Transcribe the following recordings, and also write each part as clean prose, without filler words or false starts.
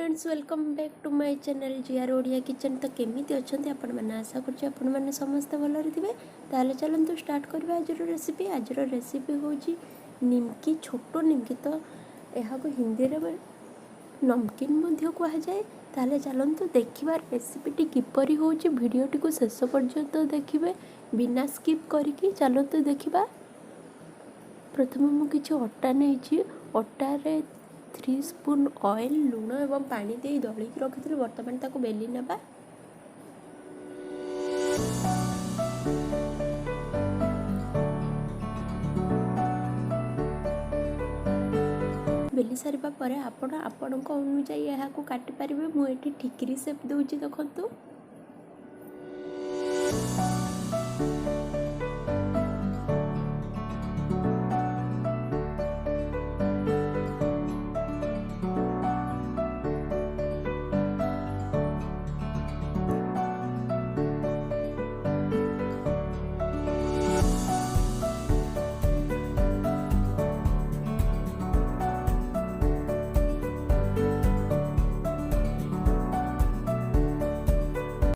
Friends, welcome back to my channel GR Odia kitchen. ତ କେମିତି ଅଛନ୍ତି ଆପଣମାନେ? ଆଶା କରୁଛି ଆପଣମାନେ ସମସ୍ତେ ଭଲରେ ଥିବେ। ତାହେଲେ ଚାଲନ୍ତୁ ଷ୍ଟାର୍ଟ କରିବା ଆଜିର ରେସିପି। ଆଜିର ରେସିପି ହେଉଛି ନିମକି, ଛୋଟ ନିମକି। ତ ଏହାକୁ ହିନ୍ଦୀରେ ନମକିନ୍ ମଧ୍ୟ କୁହାଯାଏ। ତାହେଲେ ଚାଲନ୍ତୁ ଦେଖିବା ରେସିପିଟି କିପରି ହେଉଛି। ଭିଡ଼ିଓଟିକୁ ଶେଷ ପର୍ଯ୍ୟନ୍ତ ଦେଖିବେ ବିନା ସ୍କିପ୍ କରିକି। ଚାଲନ୍ତୁ ଦେଖିବା। ପ୍ରଥମେ ମୁଁ କିଛି ଅଟା ନେଇଛି। ଅଟାରେ 3 ସ୍ପୁନ୍ ଅଏଲ୍, ଲୁଣ ଏବଂ ପାଣି ଦେଇ ଦଳିକି ରଖିଥିଲି। ବର୍ତ୍ତମାନ ତାକୁ ବେଲି ନେବା। ବେଲି ସାରିବା ପରେ ଆପଣ ଆପଣଙ୍କ ଅନୁଯାୟୀ ଏହାକୁ କାଟିପାରିବେ। ମୁଁ ଏଠି ଠିକିରି ସେପ୍ ଦେଉଛି, ଦେଖନ୍ତୁ।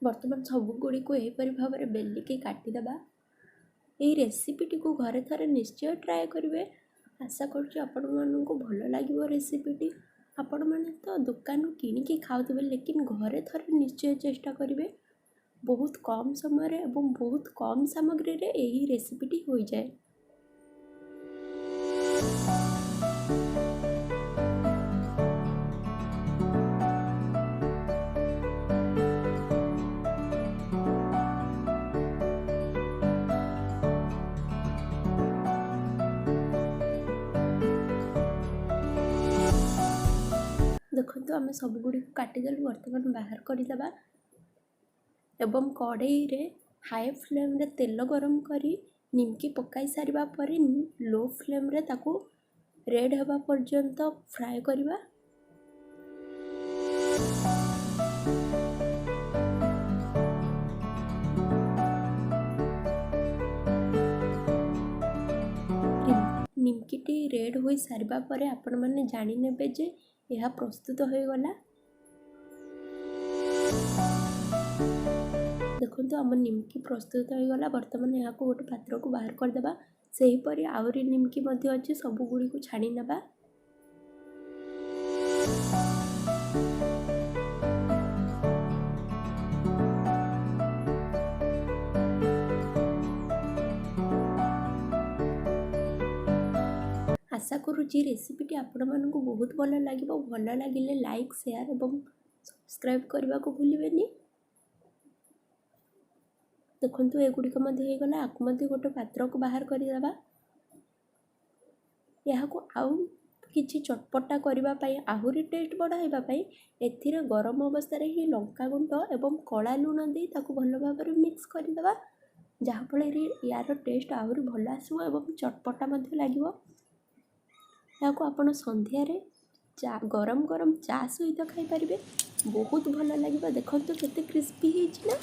ବର୍ତ୍ତମାନ ସବୁଗୁଡ଼ିକୁ ଏହିପରି ଭାବରେ ବେଲିକି କାଟିଦେବା। ଏହି ରେସିପିଟିକୁ ଘରେ ଥରେ ନିଶ୍ଚୟ ଟ୍ରାଏ କରିବେ। ଆଶା କରୁଛି ଆପଣମାନଙ୍କୁ ଭଲ ଲାଗିବ ରେସିପିଟି। ଆପଣମାନେ ତ ଦୋକାନରୁ କିଣିକି ଖାଉଥିବେ, ଲେକିନ୍ ଘରେ ଥରେ ନିଶ୍ଚୟ ଚେଷ୍ଟା କରିବେ। ବହୁତ କମ୍ ସମୟରେ ଏବଂ ବହୁତ କମ୍ ସାମଗ୍ରୀରେ ଏହି ରେସିପିଟି ହୋଇଯାଏ। ଦେଖନ୍ତୁ, ଆମେ ସବୁଗୁଡ଼ିକୁ କାଟିଦେଲୁ। ବର୍ତ୍ତମାନ ବାହାର କରିଦେବା ଏବଂ କଡ଼େଇରେ ହାଇ ଫ୍ଲେମ୍ରେ ତେଲ ଗରମ କରି ନିମକି ପକାଇ ସାରିବା ପରେ ଲୋ ଫ୍ଲେମ୍ରେ ତାକୁ ରେଡ଼୍ ହେବା ପର୍ଯ୍ୟନ୍ତ ଫ୍ରାଏ କରିବା। ନିମକିଟି ରେଡ଼୍ ହୋଇ ସାରିବା ପରେ ଆପଣମାନେ ଜାଣିନେବେ ଯେ ଏହା ପ୍ରସ୍ତୁତ ହୋଇଗଲା। ଦେଖନ୍ତୁ, ଆମ ନିମକି ପ୍ରସ୍ତୁତ ହୋଇଗଲା। ବର୍ତ୍ତମାନ ଏହାକୁ ଗୋଟେ ପାତ୍ରକୁ ବାହାର କରିଦେବା। ସେହିପରି ଆହୁରି ନିମକି ମଧ୍ୟ ଅଛି, ସବୁଗୁଡ଼ିକୁ ଛାଣି ନେବା। ଆଶା କରୁଛି ରେସିପିଟି ଆପଣମାନଙ୍କୁ ବହୁତ ଭଲ ଲାଗିବ। ଭଲ ଲାଗିଲେ ଲାଇକ୍, ସେୟାର ଏବଂ ସବସ୍କ୍ରାଇବ୍ କରିବାକୁ ଭୁଲିବେନି। ଦେଖନ୍ତୁ, ଏଗୁଡ଼ିକ ମଧ୍ୟ ହେଇଗଲା। ଆକୁ ମଧ୍ୟ ଗୋଟେ ପାତ୍ରକୁ ବାହାର କରିଦେବା। ଏହାକୁ ଆଉ କିଛି ଚଟପଟା କରିବା ପାଇଁ, ଆହୁରି ଟେଷ୍ଟ ବଢ଼ାଇବା ପାଇଁ ଏଥିରେ ଗରମ ଅବସ୍ଥାରେ ହିଁ ଲଙ୍କା ଗୁଣ୍ଡ ଏବଂ କଳା ଲୁଣ ଦେଇ ତାକୁ ଭଲ ଭାବରେ ମିକ୍ସ କରିଦେବା, ଯାହାଫଳରେ ୟାର ଟେଷ୍ଟ ଆହୁରି ଭଲ ଆସିବ ଏବଂ ଚଟପଟା ମଧ୍ୟ ଲାଗିବ। ଏହାକୁ ଆପଣ ସନ୍ଧ୍ୟାରେ ଚା, ଗରମ ଗରମ ଚା ସହିତ ଖାଇପାରିବେ, ବହୁତ ଭଲ ଲାଗିବ। ଦେଖନ୍ତୁ କେତେ କ୍ରିସ୍ପି ହେଇଛି ନା?